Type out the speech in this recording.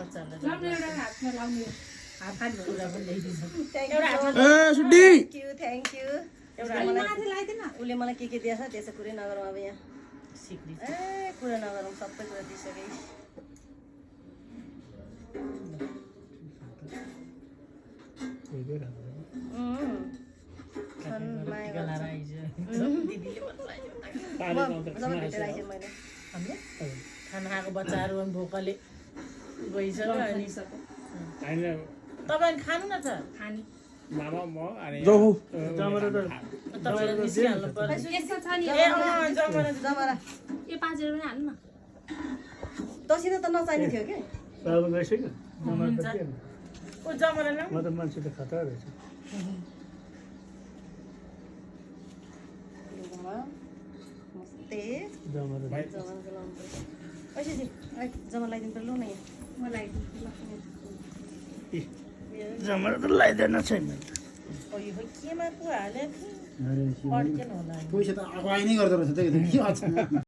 बच्चाहरूलाई एउटा हातमा लाउने हात कुरा पनि ल्याइदिन्छ थ्याङ्क यू उसले मलाई के दिएछ त्यसो कुरै नगरौँ अब यहाँ सिक्री कुरा नगरौँ सबै कुरा दिइसके खाना खाएको बच्चाहरू पनि भोकले गइसक्यो अनि तपाईँ खानु न त खाने दसिना त नचाहिने थियो कि मान्छे त खतरा रहेछ जमा लगाइदिनु पर्यो ल न जमरा त लगाइदिएन छैन केमा पो हाल्यो पैसा त अगुवाई नै गर्दो रहेछ